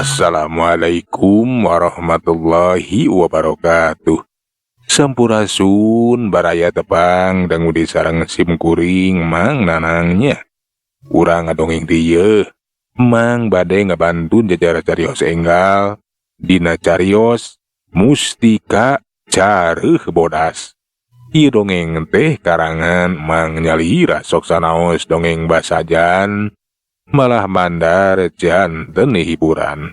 Assalamualaikum warahmatullahi wabarakatuh. Sampurasun baraya tepang dangu di sareng sim kuring Mang Nanangnya. Urang ngadongeng dieu, Mang bade ngabantun jajar carios enggal dina carios Mustika Careuh Bodas. Ieu dongeng teh karangan Mang Nyalira sok sanaos dongeng basajan malah mandar janten hiburan.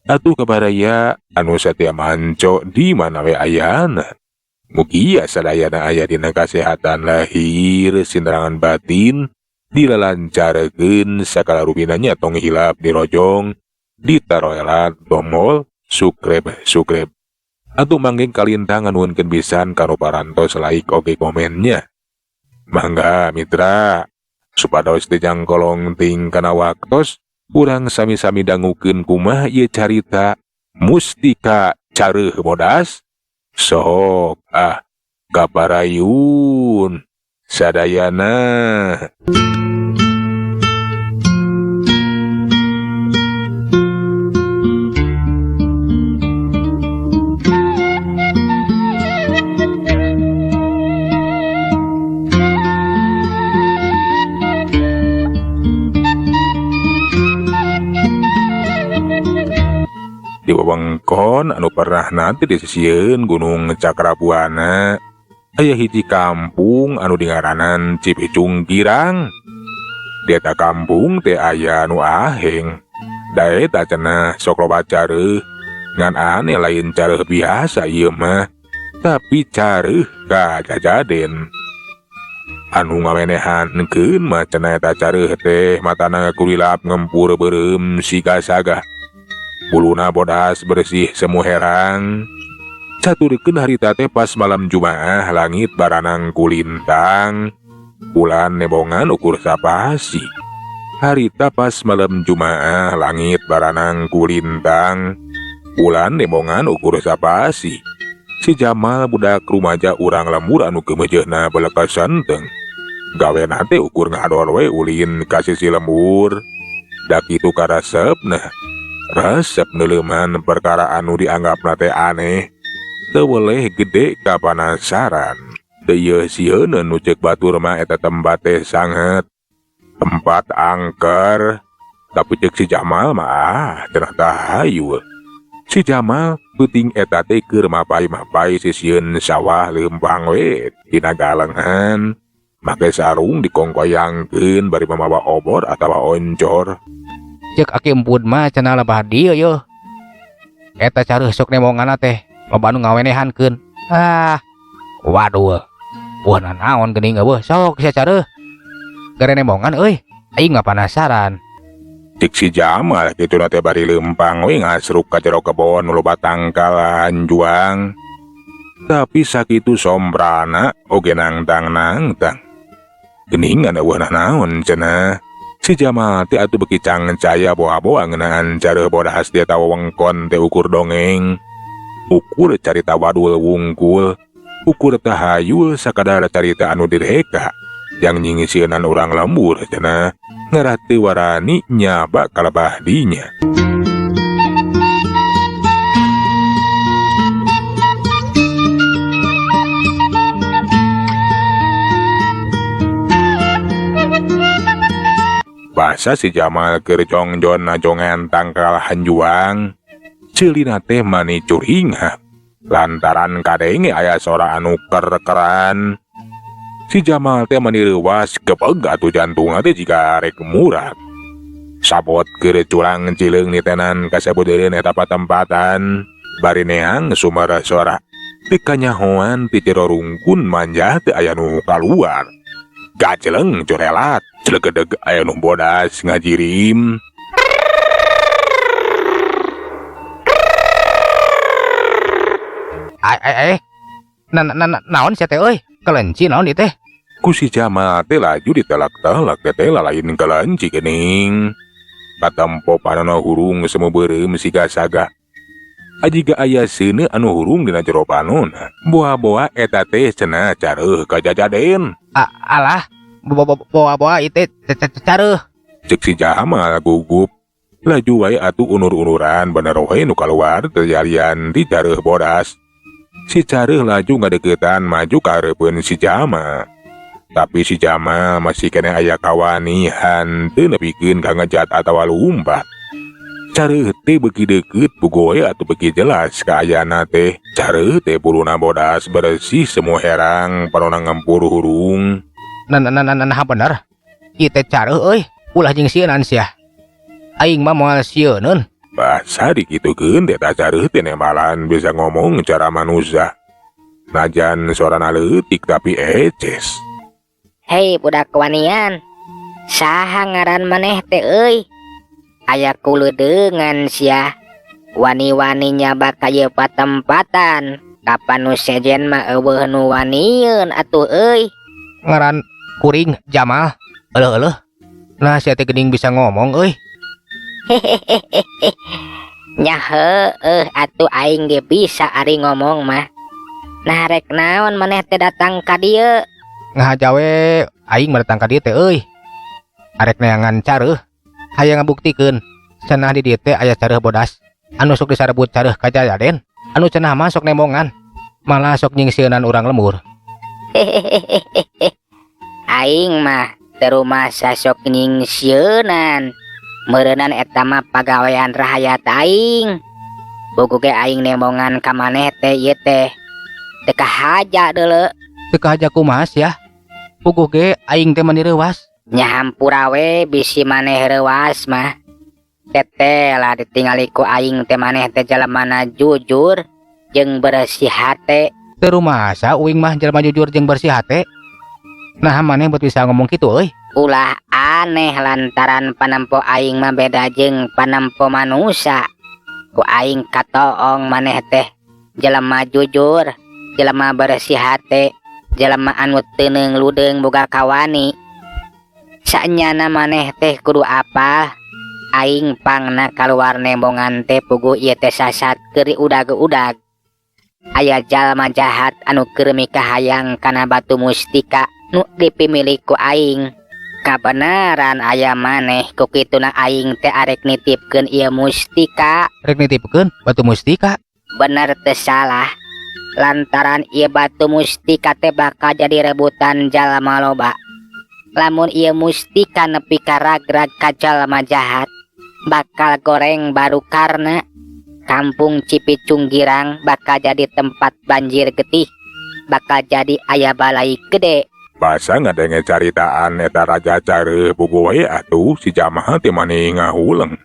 Atuh kabaraya anu satia manco di mana we ayana. Mugia sadayana aya dina kasehatan lahir sinterangan batin dilalancarkeun sagala rupina nya tong hilap dirojong ditaroelat tombol subscribe subscribe. Atuh manggeng kalintang nganuhunkeun pisan ka nu parantos like oge komennya. Mangga mitra supados teu jangkolong ting kana waktos urang sami-sami dangukeun kumaha ieu carita Mustika Careuh Bodas. Sok ah kaparayun sadayana. Di wewengkon anu pernah nanti di sisieun Gunung Cakrabuana aya hiji kampung anu dingaranan Cipicung Girang. Di eta kampung teh aya anu aheng. Da eta cenah sok loba careuh, ngan aneh lain careuh biasa ieu mah, tapi careuh kajajaden. Anu ngawenehankeun mah cenah eta careuh teh matana kulilap ngempur beureum siga saga. Buluna bodas bersih semu herang. Caturkeun harita teh pas malam Jumaah langit baranang kulintang. Bulan nebongan ukur sapasi. Harita pas malam Jumaah langit baranang kulintang. Bulan nebongan ukur sapasi. Si Jamal budak rumaja urang lembur anu kemejeuna belekas senteng. Gawena teh ukur ngador we ulin ka sisi lembur. Da kitu karesepna. Resep neuleuman perkara anu dianggapna teh aneh. Teu weleh gede kapanasaran. Teu ieu sieun nu ceuk batur mah eta tempat teh sanget. Tempat angker. Tapi ceuk si Jamal mah cenah tahayu. Si Jamal peuting eta teh keur mapai-mapai sisieun sawah leumpang we dina galengan. Make sarung dikongkoyangkeun bari mamawa obor atawa oncor. Ceuk aki empud mah cenah lebah dieu yeuh. Eta careuh sok nemonganna teh loba anu ngawenehankeun. Ah, waduh. Wah, nanaon geuning eueuh sok sia careuh. Gare nemongan euy, aing mah panasaran. Cik si Jamal kitu na teh bari leumpang we ngasruk ka jero kebon nu loba tangkal hanjuang. Tapi sakitu somprana oge nangtang-nangtang. Geuningan eueuh nanaon cenah. Si Jamal teh atuh beuki cangcaya boa-boa ngeunaan careuh bodas dia tawa wengkon teh ukur dongeng. Ukur carita wadul wungkul, ukur tahayul sakadar carita anu direka. Yang nyingisieunan urang lembur cenah ngarah teu warani nyaba kalebah dinya. Basa si Jamal keur jongjon najongan tangkal hanjuang, ceulina teh mani curingah lantaran kadenge aya sora anu ker-keran. Si Jamal teh mani reuwas gebeg atuh jantungna teh jiga rek murag. Sabot keur curang cileung nitenan kasabudeureun eta patempatan, bari neang sumber sora. Teu kanyahoan ti jero rungkun manjah teu aya nu kaluar. Gajeleng corelat, celegedeg aya nu bodas ngajirim. Ai, ai, ai. Na, na, na, naon sia teh euy? Kelenci naon ieu teh? Ku si Jamal teh laju ditelak-telak teh teh lalain kelenci geuning. Katempo panona hurung semu beureum siga saga. Ajiga aya seuneu anu hurung dina jero panona. Boa-boa eta teh cenah careuh kajajaden. Alah, boa-boa ieu teh careuh. Ceuk si Jamal gugup. Laju wae atuh unur-unuran bener we nu kaluar teh jalian ti careuh bodas. Si careuh laju ngadeukeutan maju ka hareupeun si Jamal. Tapi si Jamal masih keneh aya kawanihan teu nepikeun ka ngejat atawa lumpat. Careuh teh beuki deukeut puguh we atuh beuki jelas kaayana teh. Careuh teh buluna bodas beresih semu herang panona ngempur hurung. Nah nah nah nah bener. Ieu teh careuh euy, ulah nyingsieunan sia. Aing mah moal sieuneun. Basa dikitukeun teh eta careuh teh nembalan bisa ngomong cara manusia. Najan sorana leutik tapi eces. Hei budak wanian, saha ngaran maneh teh euy? Aya kuleudeungan sia. Wani-wani nyaba ka ieu patempatan. Kapan nu sejen mah euweuh nu wanieun atuh euy. Ngaran kuring Jamal. Euleuh euleuh. Nah sia teh geuning bisa ngomong euy. Nya heueuh atuh aing ge bisa ari ngomong mah. Nah rek naon maneh teh datang ka dieu? Ngahaja we aing mah datang ka dieu teh euy. Arek neangan careuh. Hayang ngabuktikeun cenah di dieu teh aya careuh bodas anu sok disarebut careuh kajajaden anu cenah mah sok nembongan malah sok nyingsieunan urang lembur. Aing mah teu rumasa sok nyingsieunan. Meureunan eta mah pagawean rahayat aing. Puguh ge aing nembongan ka maneh teh ieu teh teu kahaja deuleu. Teu kahaja kumaha sia? Puguh ge aing teh mani reuwas. Nya hampura we bisi maneh reuwas mah. Teteh lah ditingali ku aing teh maneh teh jelemana jujur jeung bersih hate. Teu rumasa uing mah jelema jujur jeung bersih hate. Nah maneh buat bisa ngomong kitu euy. Ulah aneh lantaran panempo aing mah beda jeung panempo manusia. Ku aing katoong maneh teh jelema jujur, jelema bersih hate, jelema anu teuneung ludeung boga kawani. Sanyana maneh teh kudu apa? Aing pangna kaluar nembongan teh puguh ieu teh sasat keur diudag-udag. Aya jalma jahat anu keur mikahayang kana batu mustika nu dipimilik ku aing. Kabeneran aya maneh ku kituna aing teh arek nitipkeun ieu mustika. Rek nitipkeun batu mustika? Bener teu salah. Lantaran ieu batu mustika teh bakal jadi rebutan jalma loba. Lamun ieu mustika nepi ka ragrag ka jalma jahat, bakal goreng baru karena kampung Cipicung Girang bakal jadi tempat banjir getih, bakal jadi aya balai gede. Basa ngadenge caritaan eta raja careuh puguh we atuh si Jamal teh mani ngahuleng.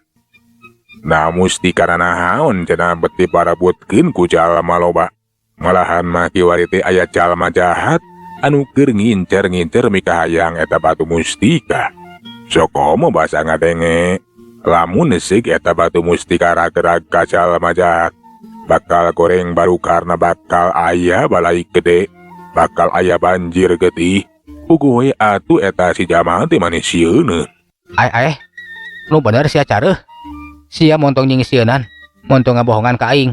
Nah mustika naon cenah beti parebutkeun ku jalma loba. Malahan mah kiwari teh aya jalma jahat anu keur ngincer-ngincer mikahayang eta batu mustika. Sokomo basa ngadenge lamun seuk eta batu mustika ragrag ka jalma jahat, bakal goreng baru karena bakal aya balai gede, bakal aya banjir getih. Puguh we atuh eta si Jamal teh mani sieuneun. Ai ai, nu bener sia careuh. Sia montong nyingsieunan, montong ngabohongan ka aing.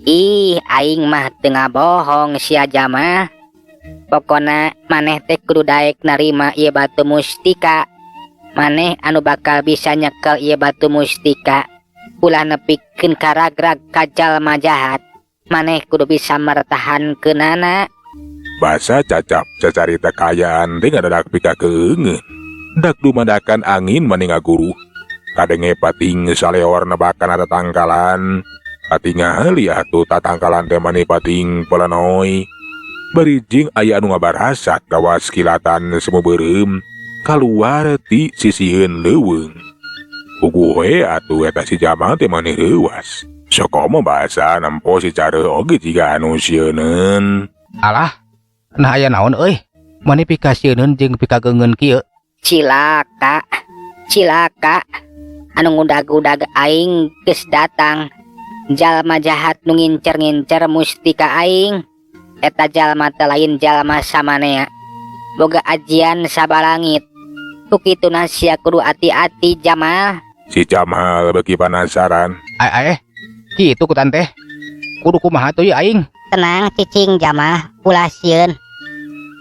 Ih, aing mah teu ngabohong sia Jamal. Pokona maneh teh kudu daek narima ieu batu mustika. Maneh anu bakal bisa nyekel ieu batu mustika. Ulah nepikeun ka ragrag ka jalma jahat. Maneh kudu bisa mertahankeunana. Basa cacap cacarita kaayaan teh ngadadak pikakeungeun. Dak dumadakan angin mani ngaguruh. Kadenge pating saleor nebakan tatangkalan. Katingali atuh tatangkalan teh mani pating pelenoy. Bari jeung aya anu ngabarasak kawas kilatan semu beureum kaluar ti sisiheun leuweung. Puguh we atuh eta si Jamal teh mani reuwas. Sokomo basa nempo si careuh oge jiga anu sieuneun. Alah, nah aya naon euy? Mani pikasieuneun jeung pikageungeun kieu. Cilaka, cilaka. Anu ngudag-udag aing geus datang. Jalma jahat nu ngincer-ngincer mustika aing. Eta jalma teh lain jalma samanea. Boga ajian sabalangit. Ku kituna sia kudu ati-ati Jamal. Si Jamal beuki panasaran. Ai ai, kitu ku tante. Kudu kumaha tuh aing? Tenang cicing Jamal, ulah sieun.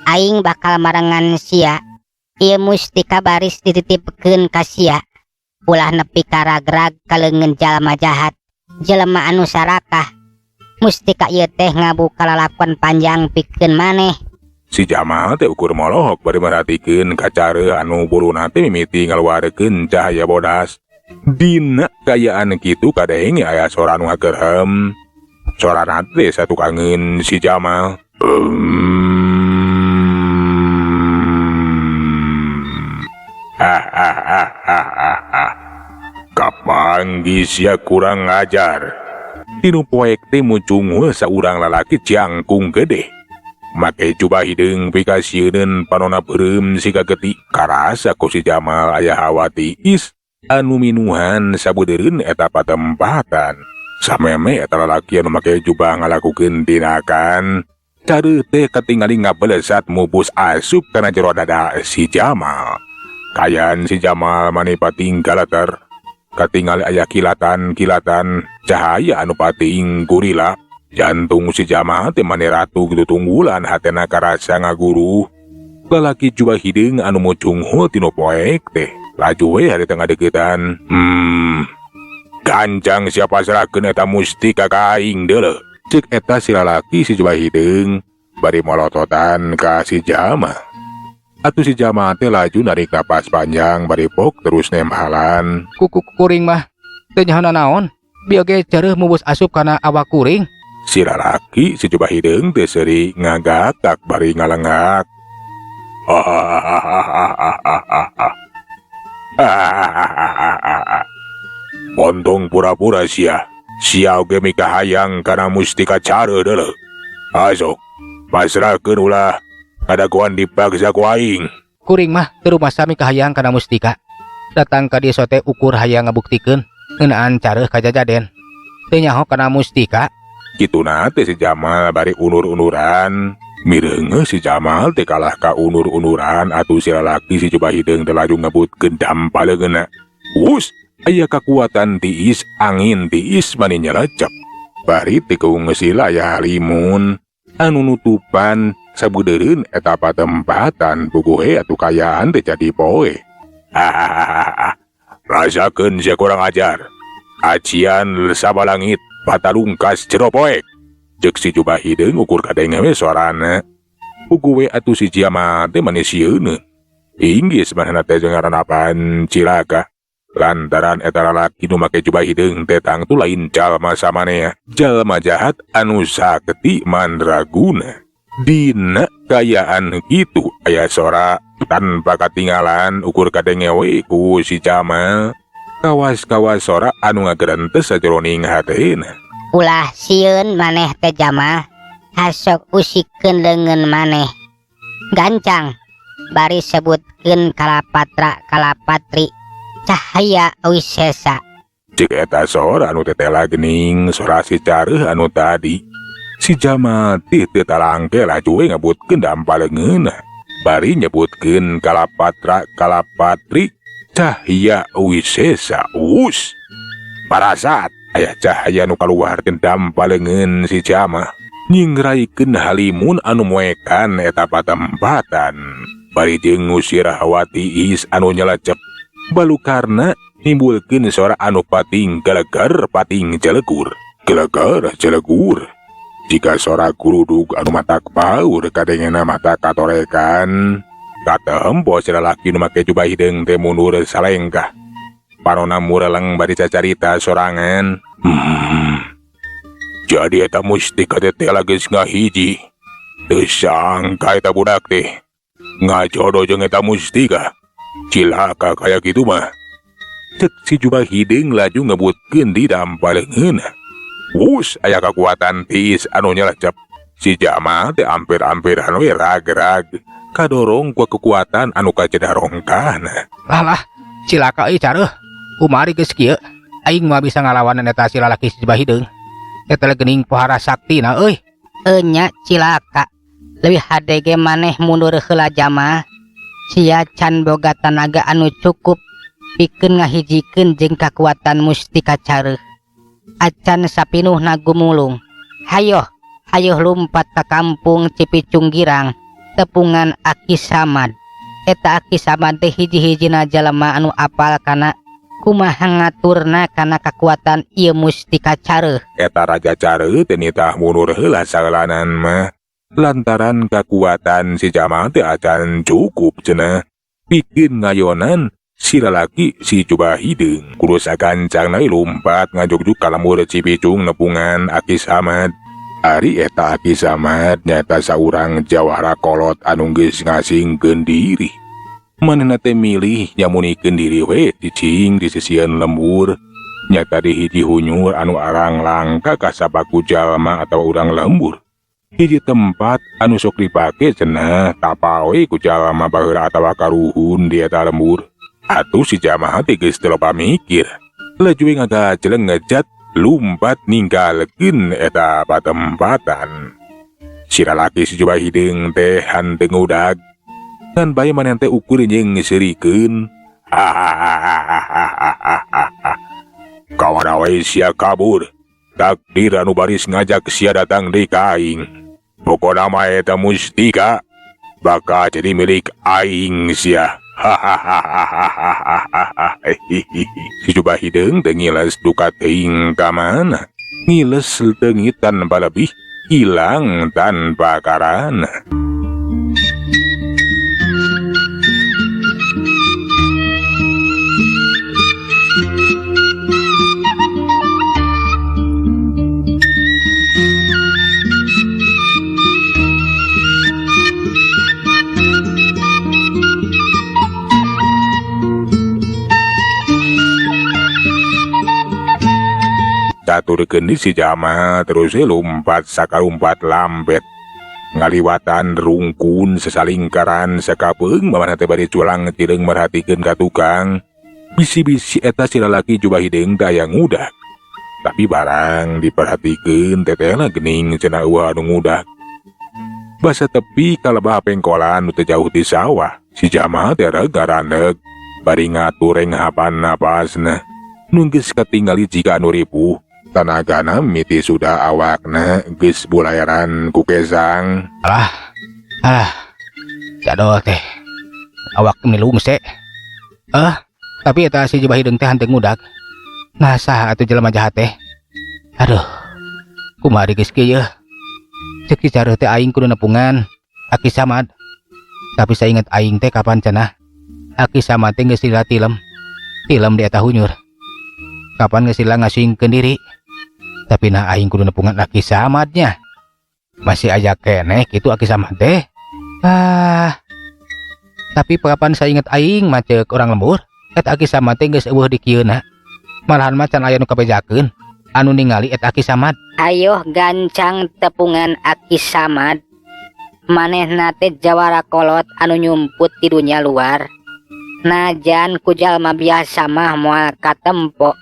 Aing bakal marengan sia. Ieu mustika baris dititipkeun ka sia. Ulah nepi ka ragrag ka leungeun jalma jahat, jelema anu sarakah. Mustika ieu teh ngabuka lalakon panjang pikeun maneh. Si Jamal teh ukur molohok bari merhatikeun ka careuh anu buluna teh mimiti ngaluarkeun cahaya bodas. Dina kaayaan kitu kadenge aya sora anu ngagerhem. Sorana teh satukangeun si Jamal. Kapanggih sia kurang ajar. Tinu poek teh mucunghul saurang lalaki jangkung gede. Make jubah hideung pikasieuneun panona beureum siga geti. Karasa ku si Jamal aya hawa tiis anu minuhan sabudeureun eta patempatan. Sameme eta lalaki anu make jubah ngalakukeun tindakan. Careuh teh katingali ngabelesat mubus asup kana jero dada si Jamal. Kayan si Jamal mani pating galater. Katingali aya kilatan-kilatan cahaya anu pating gurila. Jantung si Jamal teh mani ratu gitu tunggulan hatena karasa ngaguruh. Lalaki jubah hideung anu mucunghul tinu poek teh laju we hari tengah deketan. Gancang siapa serahkeun eta mustika ka aing deuleu. Ceuk eta si lalaki si jubah hideung bari molototan ka si Jamal. Atuh si Jamal teh laju narik napas panjang bari pok terus nemhalan. Kuku kuring mah teu nyaho naon, bieu ge careuh mubus asup kana awak kuring. Si lalaki si jubah hideung teh seuri ngagatak bari ngalengak. Montong pura-pura sia. Sia oge mikahayang kana mustika careuh deuleu. Asok, pasrahkeun ulah kadagoan dipaksa ku aing. Kuring mah teu rumasa mikahayang kana mustika. Datang ka dieu sote ukur hayang ngabuktikeun ngeunaan careuh kajajaden. Teu nyaho kana mustika. Kituna teh si Jamal bari unur-unuran. Mireungeuh si Jamal teh kalah ka unur-unuran atuh si lalaki si jubah hideung teh laju ngebutkeun dampaleungeunna. Wus, aya kakuatan tiis angin tiis mani nyelecep. Bari teh keungeusila aya halimun anu nutupan sabudeureun eta patempatan puguhe atuh kayaan teh jadi poe. Rasakeun sia kurang ajar. Acian sabalangit patalungkas jero poek. Ceuk si jubah hideung ukur kadenge we sorana. Puguh we atuh si Jamal teh mani sieun. Inggih sebenarna teh jeung ngaranapan cilaka. Lantaran eta lalaki nu make jubah hideung teh tangtu lain jalma samanea. Jalma jahat anu sakti mandraguna. Dina kayaan kitu aya sora tanpa katinggalan ukur kadenge we ku si Jamal. Kawas-kawas sora anu ngagerentes sajroning hatena. Ulah sieun maneh teh Jamal, hasok usikeun leungeun maneh. Gancang bari sebutkeun kalapatra kalapatri cahaya wisesa. Cik eta sora anu tetela geuning sora si careuh anu tadi. Si Jamal teh teu talangke laju we ngebutkeun dampaleungeunna. Bari nyebutkeun kalapatra kalapatri cahaya wisesa. Us parasat aya cahaya nu kaluar teh dampaleungeun si Jamal. Nyingraikeun halimun anu moekan eta patempatan. Bari jeung ngusir hawa tiis anu nyelecep. Balukarna nimbulkeun sora anu pating gelegar pating jelegur. Gelegar jelegur. Jika sora gurudug anu matak paur kadengena mata katorekan. Katempo si lalaki nu make jubah hideung teh mundur salengkah. Panona mureleng bari cacarita sorangan. Jadi eta mustika teh teh geus ngahiji. Teu sangka eta budak teh ngajodoh jeung eta mustika. Cilaka kaya kitu mah. Cek si jubah hideung laju ngebutkeun di dampaleungeunna. Wus, aya kakuatan tiis anu nyelecep. Si Jamal teh ampir-ampiran we rag-rag. Kadorong ku kekuatan anu kaceda rongkahna. Lah lah, cilaka euy careuh. Kumari geus kieu, aing mah bisa ngalawanan eta si lalaki si jubah hideung. Eta geuning pohara saktina euy. Enya cilaka. Leuwih hade ge maneh mundur heula Jamal. Sia can boga tanaga anu cukup pikeun ngahijikeun jeung kakuatan mustika careuh. Acan sapinuhna gumulung. Hayoh, hayoh lumpat ka kampung Cipicung Girang, tepungan Aki Samad. Eta Aki Samad teh hiji-hijina jalema anu apal kana Kumaha ngaturna kana kakuatan ieu mustika careuh? Eta raja careuh teh nitah mundur heula sagalanan mah. Lantaran kakuatan si Jamal teh acan cukup cenah. Pikeun ngayonan si lalaki si jubah hideung. Kudu sagancangna lumpat ngajugjug ka lembur Cipicung nepungan Aki Samad. Ari eta Aki Samad nyaeta saurang jawara kolot anu geus ngasingkeun diri. Manehna teh milih nyamunikeun diri we cicing di sisieun lembur. Nyata di hiji hunyur anu arang langka kasabaku jalma atawa urang lembur. Hiji tempat anu sok dipake cenah tapawe ku jalma baheula atawa karuhun di eta lembur. Atuh si jamaah teh geus teu loba mikir. Laju we ngagajeleng ngejat lumpat ninggalkeun eta patempatan. Si lalaki si jubah hideung teh hanteu ngudag. Ngan bae manehna teh ukur jeung serikeun. Kawana we sia kabur. Takdir anu baris ngajak sia datang deui ka aing. Pokona mah eta mustika bakal jadi milik aing sia. Si jubah hideung teh ngiles duka teuing ka mana. Ngiles leungit tanpa lebih, hilang tanpa karana. Caturkeun di si Jamal terus lompat sakalumpat lambet. Ngaliwatan rungkun sesalingkaran sakapeung mamana teh bari culang cireung merhatikeun ka tukang. Bisi-bisi eta si lalaki jubah hideung teh aya ngudak. Tapi barang diperhatikeun tetehna geuning cenah eueuh anu ngudak. Basa tepi kalebah pengkolan nu teu jauh ti sawah. Si Jamal teh rega randeg bari ngatur renghapan napasna. Nu geus katingali jiga anu ripuh. Tanagana miti sudah awakna geus bulayaran ku kesang. Alah, alah, jadol teh. Awak milu mese. Tapi eta si jubah hideung teh hanteu ngudag. Nah saha atuh jelema jahat teh? Aduh, kumaha geus kieu yeuh? Ceuk si careuh teh aing kudu nepungan Aki Samad. Tapi sainget aing teh kapan cenah Aki Samad teh geus lila tilem. Tilem di eta hunyur. Kapan geus lila ngasingkeun diri? Tapi nah aing kudu nepungan Aki Samadnya. Masih aya keneh kitu Aki Samad teh. Ah. Tapi kapan sainget aing mah ceuk urang lembur, eta Aki Samad teh geus eueuh di kieuna. Malahan mah can aya nu kabejakeun anu ningali eta Aki Samad. Ayo gancang tepungan Aki Samad. Manehna teh jawara kolot anu nyumput di dunia luar. Najan ku jalma biasa mah moal katempo,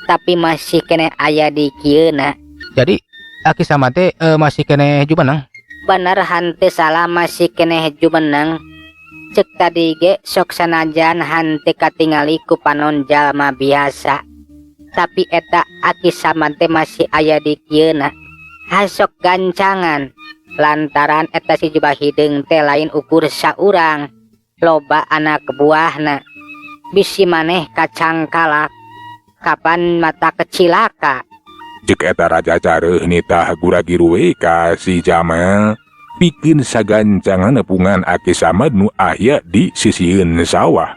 tapi masih keneh aya di kieuna. Jadi Aki Samad teh masih keneh jumeneng? Bener hanteu salah masih keneh jumeneng. Cek tadi ge sok sanajan hanteu katingali ku panon jalma biasa, tapi eta Aki Samad teh masih aya di kieuna. Hasok gancangan lantaran eta si jubah hideung teh lain ukur saurang, loba anak buahna. Bisi maneh kacangkalak kapan mata kecilaka. Cek eta raja careuh nitah gura-giru we ka si Jamal pikeun sagancangan nepungan Aki Samad nu aya di sisieun sawah.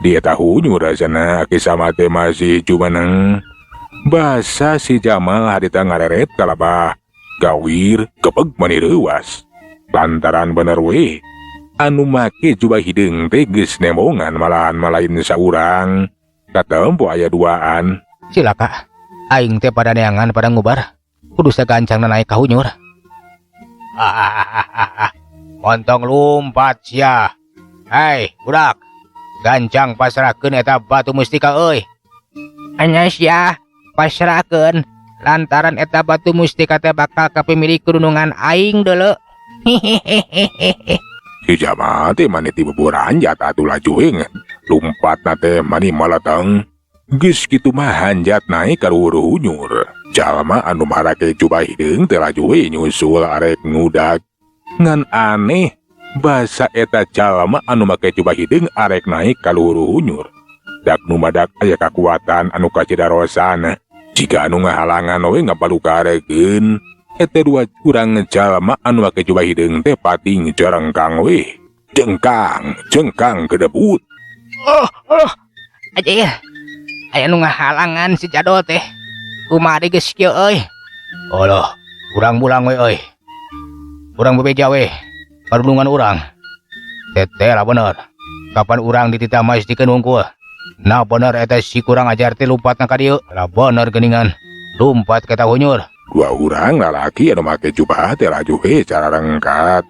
Di eta hunyur cenah Aki Samad teh masih jumeneng. Basa si Jamal harita ngareret kalabah gawir kepeg mani reuwas. Lantaran bener we anu make jubah hideung teh geus nembongan malahan malain saurang. Katempo aya duaan. Cilaka, aing teh pada neangan pada ngubar. Kudu sagancangna naik ka hunyur. Montong lumpat sia. Hei, budak. Gancang pasrahkeun eta batu mustika euy. Anya sia, pasrahkeun lantaran eta batu mustika teh bakal kapimilik dunungan aing deuleu. Hihihihi. Si Jamal teh mani ti buburanjat atuh laju we. Lumpatna teh mani malateng. Geus kitu mah hanjat naik ka luhur hunyur. Jalma anu marake jubah hideung teh laju we nyusul arek ngudag. Ngan aneh basa eta jalma anu make jubah hideung arek naik ka luhur hunyur. Dak numadak aya kakuatan anu kacidarosana. Jika anu ngahalangan we ngabalukarekeun. Eta dua urang jalma anu make jubah hideung teh pating jarengkang we. Jengkang, jengkang kedebut. Oh, oh. Aja ya. Aya nu ngahalangan si Jadol teh. Kumaha geus kieu euy. Alah, urang mulang we euy. Urang bebeja we. Parulungan urang. Teteh lah bener. Kapan urang dititah mastikeun wungkul. Nah bener eta si kurang ajar teh lumpatna ka dieu. Lah bener geuningan. Lumpat ka eta hunyur. Dua urang lalaki anu make jubah teh laju we cara rengkat.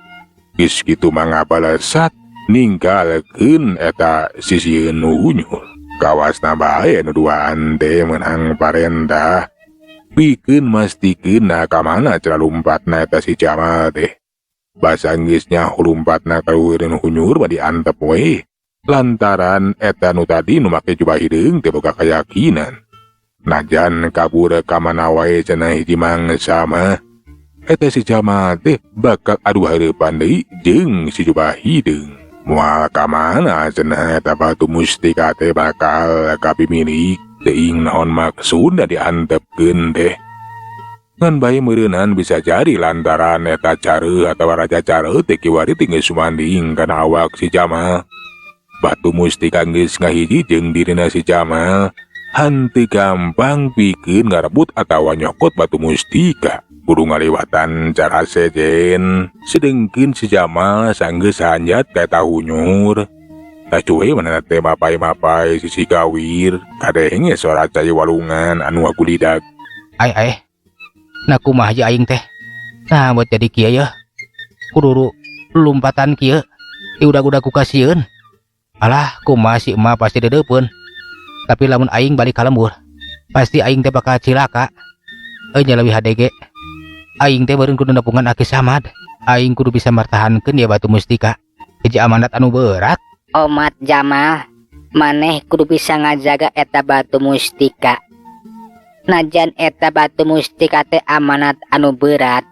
Geus kitu mah ngabalesat ninggalkeun eta sisieun hunyur. Kawasna bae nu duaan teh meunang parentah. Pikeun mastikeun nah ka mana cara lumpatna eta si Jamal teh. Basa geus nyaho lumpatna ka luhureun hunyur mah diantep we. Lantaran eta nu tadi nu make jubah hideung teh boga kayakinan. Najan kabur ka mana wae cenah hiji mangsa mah. Eta si Jamal teh bakal adu hareupan deui jeung si jubah hideung. Moal ka mana cenah eta batu mustika teh bakal kapimilik. Teuing naon maksudna diantepkeun teh. Ngan bae meureunan bisa jadi lantaran eta careuh atawa raja careuh teh kiwari teh geus sumanding kana awak si Jamal. Batu mustika geus ngahiji jeung dirina si Jamal. Henteu gampang pikeun ngarebut atawa nyokot batu mustika. Kudu ngaliwatan cara sejen. Sedengkeun si Jamal sanggeus hanjat ka eta hunyur. Tah cuwe manehna teh mapai-mapai sisi gawir. Kadenge sora cai walungan anu ngagulidag. Ai ai. Nah kumaha ye aing teh? Nah buat jadi kieu yeuh. Kudu lumpatan kieu. Diudag-udag ku kasieun. Alah kumaha si emak pasti dedeupeun. Tapi lamun aing balik ka lembur, pasti aing teh bakal cilaka. Euy nya leuwih hade ge. Aing teh beureun kudu nepungan Aki Samad. Aing kudu bisa martahankeun ieu batu mustika. Hiji amanat anu berat. Omat Jamal, maneh kudu bisa ngajaga eta batu mustika. Najan eta batu mustika teh amanat anu berat,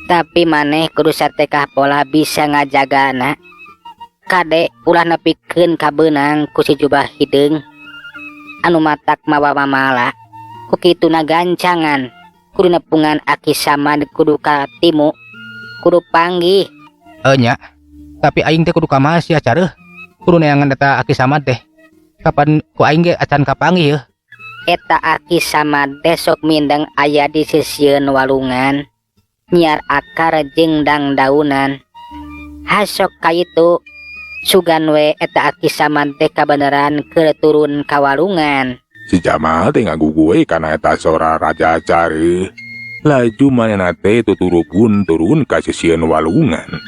tapi maneh kudu satekah pola bisa ngajagana. Kade ulah nepikeun kabeunang ku si jubah hideung anu matak mawa mamala. Ku kituna gancangan kudu nepungan Aki Samad, kudu katimu, kudu panggih. Nya, tapi aing teh kudu ka mana sia careuh? Kudu neangan eta Aki Samad teh. Kapan ku aing ge acan kapanggih yeuh. Eta Aki Samad teh sok mindeng aya di sisieun walungan, nyiar akar jeung dangdaunan. Hasok kaitu sugan we eta Aki Samad teh kabeneran keur turun ka walungan. Si Jamal teh ngagugu we kana eta sora raja careuh. Laju manehna teh tuturupun turun ka sisieun walungan.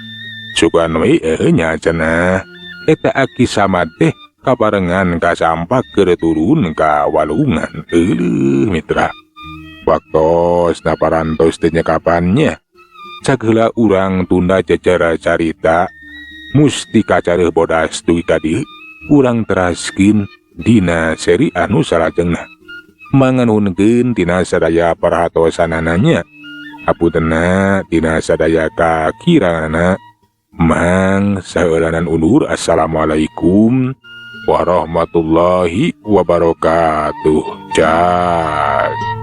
Sugan we eueuh nya cenah. Eta Aki Samad teh kabarengan kasampak keur turun ka walungan. Euleuh mitra. Waktos naparantos teh nyekapannya. Sageula urang tunda jejer carita mustika careuh bodas dugi ka dieu. Urang teraskeun dina seri anu salajengna. Manganunkeun tina sadaya perhatosanana. Apuntenna tina sadaya kakiranganana. Mang saeulanan undur. Assalamualaikum warahmatullahi wabarakatuh. Cak.